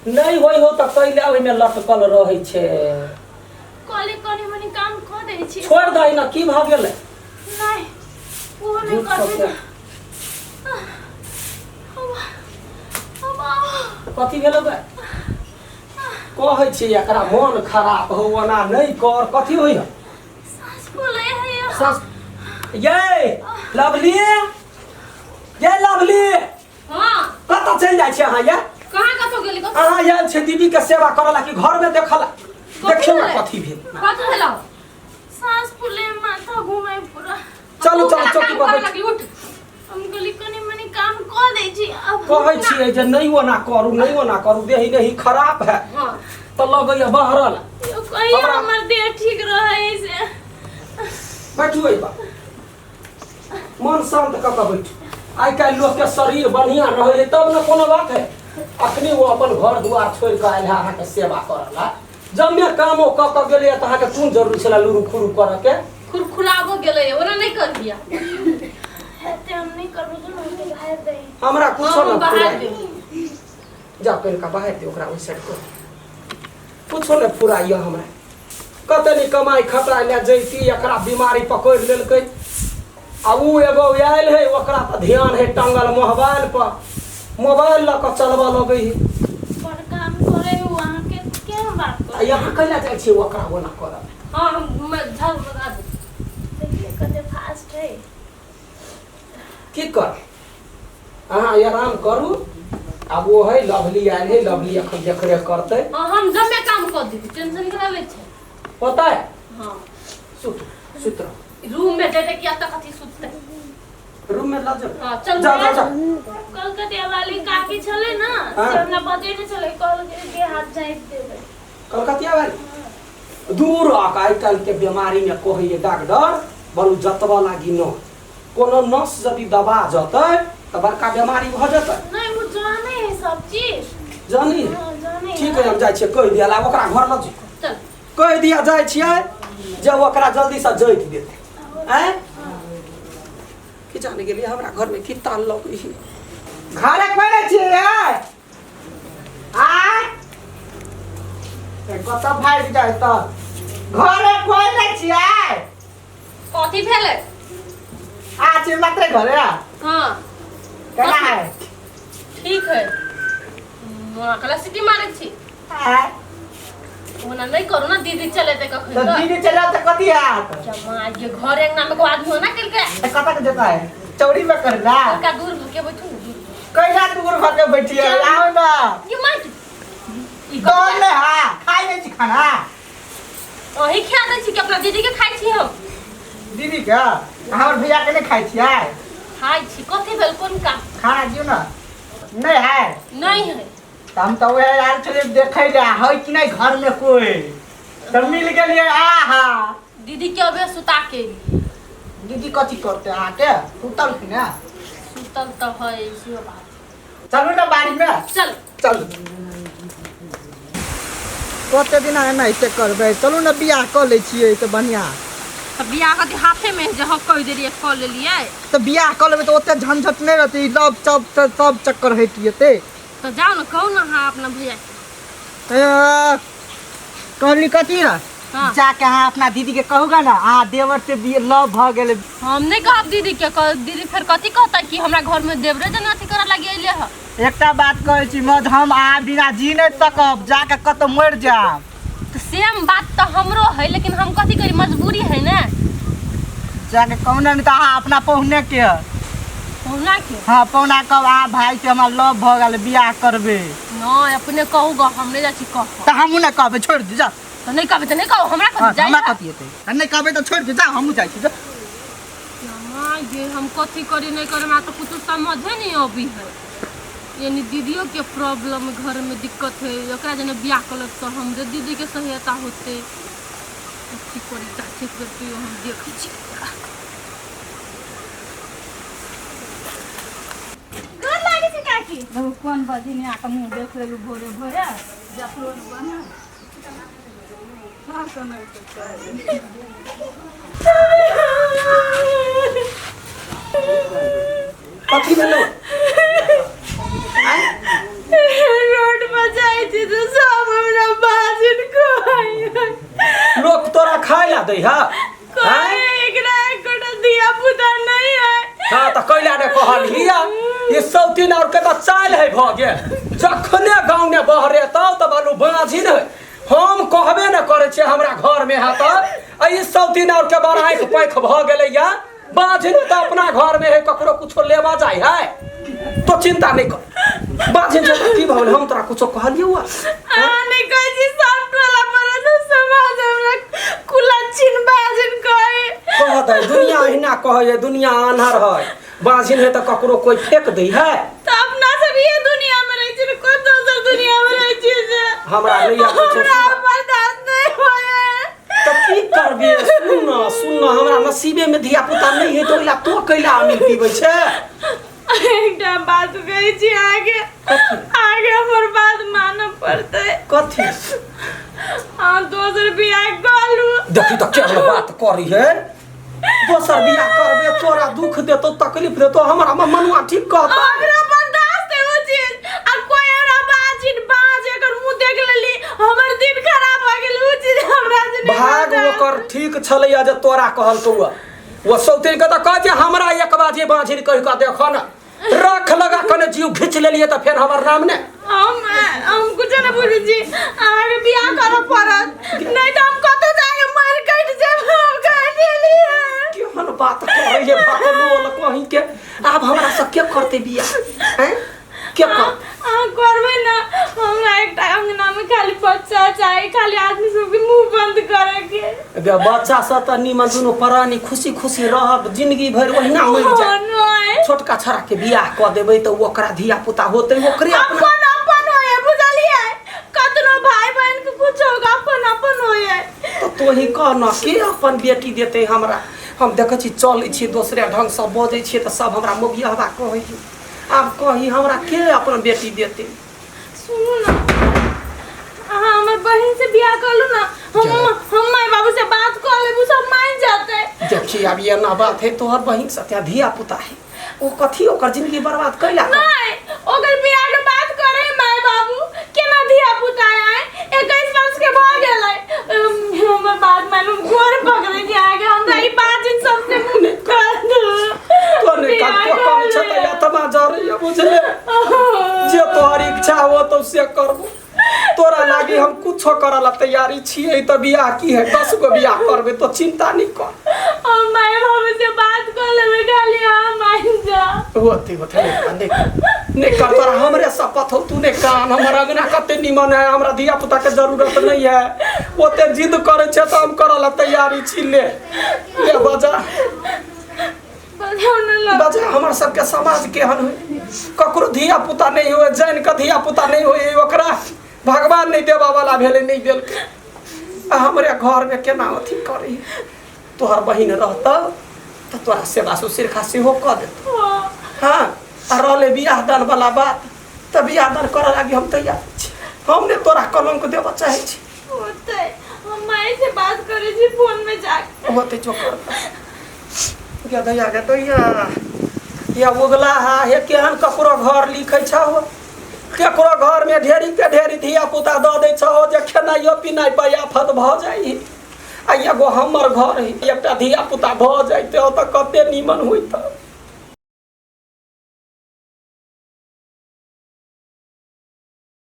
नहि होइ हो तऽ कैले ओहिमे लटकल रहै छै। कहली कनी मनी काम कऽ दै छी। छोड़ि दही ने, की भऽ गेलै? नहि, ओहो नहि झूठ करबै। सबके। तऽ कथी भेलो गे? कहै छी एकरा मोन खराब हो, ओना नहि कर। कथी होइ है? साँस फूलै है। सास ये लवली, ये लवली। हाँ। कतऽ चलि जाइ छी अहाँ ये? कहाँ कतौ गेली? कथी? अहाँ आयल छै दीदी के सेवा करऽ ला कि घर में देखल? देखियौ ने कथी भेल। कथी भेलौ? साँस फूले, माथा घूमे पूरा। चलू चलू, तू चौकी काम पर करऽ बैठ। लगली, उठ। हम कहली कनी मनी काम कऽ दै छी अब। कहै छियै जे नहि ओना करू, नहि ओना करू, देही नहीं खराब है। हाँ। तऽ लगैया बहरल। यौ, कहियो हमर देह ठीक रहै से। बैठू एहि पर, मन शांत कऽ कऽ बैठू। आइ काल्हि लोकके शरीर बढ़िआँ रहै है तब ने कोनो बात है। अखनी ओ अपन घर दुआर छोड़ि कऽ आयल है अहाँके सेवा करऽ ला। जम्मे कामो कऽ कऽ गेलैए तऽ अहाँके कोन जरूरी छलै लुरु खुरु करऽ के? खुरखुराबो गेलै, ओना नहि कर दिया। हेतै, हम नहि करबै तऽ हम बाहर दै। हमरा कुछो हम न बाहर फुराय। देब। जाउ, कनिका बाहर दियौ ओकरा ओहि साइड कऽ। कुछो नहि फुराइए हमरा। कते नहि कमाइ खटाइ लए जैती, एकरा बीमारी पकड़ि लेलकै। आ ओ एगो आयल है, ओकरा तऽ ध्यान है टंगल मोबाइल पर, मोबाइल लऽ कऽ चलबऽ लगै है। पर काम करे हो अहाँके केहन बात आ करे। यहाँ कैला जाइ छियै ओकरा ओना करऽ? हाँ, हम मैं झाड़ू लगा दे। देखिए कते फास्ट है। की कर, अहाँ आराम करू। आब ओ है लवली आयल है, लवली एखन देखरेख करतै। हाँ, हम जमे काम कर देबी, टेंशन करा लै छै। पता है। हाँ। सुत सुत रहो। रूम में जेतै कि एतऽ कथी सुततै? रूम में लऽ जाओ। हाँ, चल। जाओ जाओ जाओ। कलकतिया वाली काकी छलै ने, हाँ। से हमरा बजेने छलै, कहलकै जे हाथ झाँपि देबै। कलकतिया वाली दूर आक। आइ काल्हि के बीमारी में कहैए डॉक्टर बोलू जतबा लागी न कोनो नस यदि दबा जतै तऽ बड़का बीमारी भऽ जेतै। नहि, ओ जाने है सब चीज। जानी? हाँ, जाने। ठीक है, हम जाइ छियै कहि दिया। ओकरा घर लऽ जाउ। चल। कहि दिया, जाइ छियै जे ओकरा जल्दीसँ जोति देतै। आँय, की जाने गेलियै हमरा घरमे की ताल लगै है। घरे कोइ छियै? आय कतऽ भागि जाइ तऽ? घरे कोइ नहि छियै? कथी भेलै? आ छी मात्रै घरे? हाँ। केना है? ठीक है। मोना कला सिटी मारै छी। आय। ओना नहि करू ने, दीदी चलेतै कखन। तऽ दीदी चला तऽ कथी हैत? जमा ये घर अंगना में को आदमी होना केलकै। तऽ कतऽ के जेतै? चौरी में करला। हल्का दूर भके बैठू ने, दूर। कैला दूर भऽ के बैठिए? आउ ने। ये माइक ई कौन ने? हा, खाइ नहि छी खाना? अहीं खिया दै छी कि अपना दीदी के खाइ छी हम? दीदी के, हमर भैया के नहि खाइ छियै? खाइ छी। कथी भेल, कोन काम? खाना दियौ ने। नहि है? नहीं है। तऽ हम तऽ वएह आयल छलियै देखै लए, है कि नहि घरमे कोइ, तऽ मिल गेलियै। आहा। दीदी के अबे सुता के एलियै। दीदी कथी करतै अहाँके? सुतल कि ने? सुतल तऽ है, सेहो बात। चलू ने बाड़ीमे। चल। चलू। कते दिना एनाहिते करबै? चलू ने, बियाह कऽ लै छियै तऽ बढ़िआँ। तऽ बियाह कथी हाथे में है जे हम कहि देलियै कऽ लेलियै? तऽ बियाह कऽ लेबै तऽ ओते झंझट नहि रहतै, ई लव चप सब चक्कर हटि जेतै। तऽ जाउ ने, कहू ने अहाँ अपना भैया के। ए, कहली कथी है? हाँ। जाके अहाँ अपना दीदी के कहूगा ने, अहाँ देवर से लव भऽ गेलै। हम नहि कहब दीदी के। दीदी फेर कथी कहतै कि हमरा घर में देवरे जेना अथी करऽ लागि अइले हँ। एकटा बात कहै छी मध, हम अहाँ बिना जी नहि सकब, जाके कतौ मरि जायब। तऽ सेम बात तऽ हमरो है, लेकिन हम कथी करी, मजबूरी है ने। जाके कहू ने, नहि तऽ अहाँ अपना पहुने के। पहुना के? हाँ, पहुना कहब अहाँ भाई से हमरा लव भऽ गेल, बियाह करबै। नहि, अपने कहू गऽ, हम नहि जाइ छी कह। तऽ हमहूँ नहि कहबै, छोड़ि दे जा। तऽ नहि कहबै तऽ नहि कहू, हमरा हाँ, कथी जाइ? हमरा कथी हेतै? आ नहि कहबै तऽ छोड़ि दे जा, हमहूँ जाइ छी जा। माँ ये, हम कथी करी नहि करी, हमरा तऽ कुछो समझे नहीं अबी है। यानी दीदियों के प्रॉब्लम, घर में दिक्कत है, एकरा जेना बियाह कलक तऽ हमरे दीदी के सहायता होते। कथी करी, चाची करती, हम देखै छी। गोर लागै छै काकी। देखू कोन बधिनिया के मुँह देख लेलू भोरे भोरे, देखलो ने बना। कथी भेलो? रोड पर जाइ छी दै है कोई एकरा एकोटा धिया पुता नहीं है। हाँ तऽ कैला ने कहलही ये सौतीन और के तऽ चालि है भऽ गेल। जखने गाँव ने बहरेतौ तऽ बालू बाझिन है। हम कहबे ने करै छियै हमरा घर में है तऽ आ ई सौतीन और के बड़ आँखि पाँखि भऽ गेलैया। बाझिन तऽ अपना घर में है, ककरो कुछो लेबा जाय है तो चिंता नहीं कर। बाझिन छै तऽ की भऽ गेल, हम तोरा कुछो कहलियौ? अहाँ नहि कहै छी सब टोला पड़ोस समाज हमरा कुलच्छिन बाजिन कहै। कह दे, दुनिया अहिना कहै है, दुनिया आन्हर है। बाझिन है तऽ ककरो कोई फेंक दै है। तऽ अपना सब ये दुनिया में रहै छी, कोई दोसर दुनिया में रहै छी से हमरा नहि यऽ कुछो। हमरा बर्दाश्त नहीं होय। तऽ की करबे, सुन न सुन न, हमरा नसीबे में धिया पुता नहीं है तऽ ओइला तो कैला अमीर पीबै छै? एकटा बात कहै छी अहाँके, अहाँके हमर बात मानऽ पड़तै। कथी? अहाँ दोसर बियाह कऽ लू। देखी तऽ केहन बात करी है। दोसर बियाह करबे तोरा दुख देतो, तकलीफ देतो, हमरा मनुआ ठीक कहता। हमरा बर्दाश्त है ओ चीज, आ कोई हमरा बाजिन बाज एकर मुंह देख लेली हमर दिन खराब भऽ गेल, ओ चीज हमरा से नहीं भाग बर्दाश्त। ओकर ठीक छलैया जे तोरा कहलकौ। ओ सौतीन के तऽ कहै छै हमरा एक बाजे बाझिन कहि कऽ देख न रख लगा कने जीव घीच लेलियै तऽ फेर हमर नाम ने। हम कुछ नहीं बुझै छी, अहाँके बियाह करऽ पड़त, नहीं तऽ हम कतौ जाके मरि कटि जायब, हम कहि देलियै। केहन बात कहै है बकलोल कहीं के। आब हमरा से के करतै बियाह? हैं, के कर? अहाँ करबै ने, हमरा एकटा अंगना में खाली बच्चा चाही, खाली आदमी सबके मुंह बंद करे के। बे बच्चा सब तऽ नीमन दुनू प्राणी खुशी खुशी रहब जिंदगी भरि, ओहिना मरि जाय। नहीं। छोटका छड़ा के बियाह कऽ देबै तऽ ओकरा धिया पुता होतै, ओकरे अपना अपन अपन होय, बुझलियै? कतनो भाई बहन के कुछ होगा, अपन अपन होय। तऽ तोही कह न, के अपन बेटी देतै हमरा? हम देखै छी चलै छियै दोसरे ढङ्गसँ बजै छियै तऽ सब हमरा मोगियहबा कहै छै। आब कही हमरा के अपन बेटी देतै? सुनू ना, अहाँ हमर बहिन से बियाह कर लू ना, हम माय बाबू से बात कर लेब, उ सब मान जाते। देखी आब एना बात है, तोहर बहिन से त्या धिया पुता है, ओ कथी ओकर जिंदगी बर्बाद कैला? नहीं, ओकर बियाह के बात करे माय बाबू, केना धिया पुता है, 21 वर्ष के भऽ गेलै। हमर बात मानू, गोर पकड़ै छी अहाँके, हमरा ई बात इन सबसे मुँह कर दू। तो नहीं बियाह कर तो कम कर छै तऽ लिअ। आत्मा जरैया बुझले। जे तोहर इच्छा हो तो से करबो, तोरा लागी हम कुछो करऽ ला तैयारी छियै। तऽ बियाह की है, 10 गो बियाह करबै, तो चिंता नहीं कर। हम माय बाबू से बात कर लेबै, खाली अहाँ मान जा। होते होते नहीं कर, नहीं कर, नहीं कर, तोरा हमरे शपथ हो, तू नहीं कान। हमर अंगना कते निमन है, हमरा धिया पुता के जरूरत नहीं है। ओते जिद करे छै तऽ हम करऽ ला तैयारी छी। ले ले बजा। बजाउ न लग। बजा। हमर सबके समाज केहन होइ, ककरो धिया पुता नहीं हुए, जानि कऽ धिया पुता नहीं होय, ओकरा भगवान नहीं देबऽ वाला भेलै, नहीं देलकै। आ हमरे घर में केना अथी करी? तोहर बहिन रहतौ तऽ तोरा सेवा सुश्रूषा सेहो कऽ देतौ। हाँ, आ रहलै बियाह दान वाला बात तऽ बियाह दान करऽ लागी हम तैयार छी। हम ने तोरा कलंक देबऽ चाहै छी। होतै, हम माय से बात करै छी फोन में जाके। होतै जो कर गदैया गदैया या उगला हा हे। केहन ककरो घर लिखै छौ, केकरो घर में ढेरी के ढेरी धिया पुता दऽ दै छौ जे खेनाइयो पिनाइ पर आफत भऽ जाइ, आ एगो हमर घर है, एकटा धिया पुता भऽ जैते तऽ कते नीमन होइत।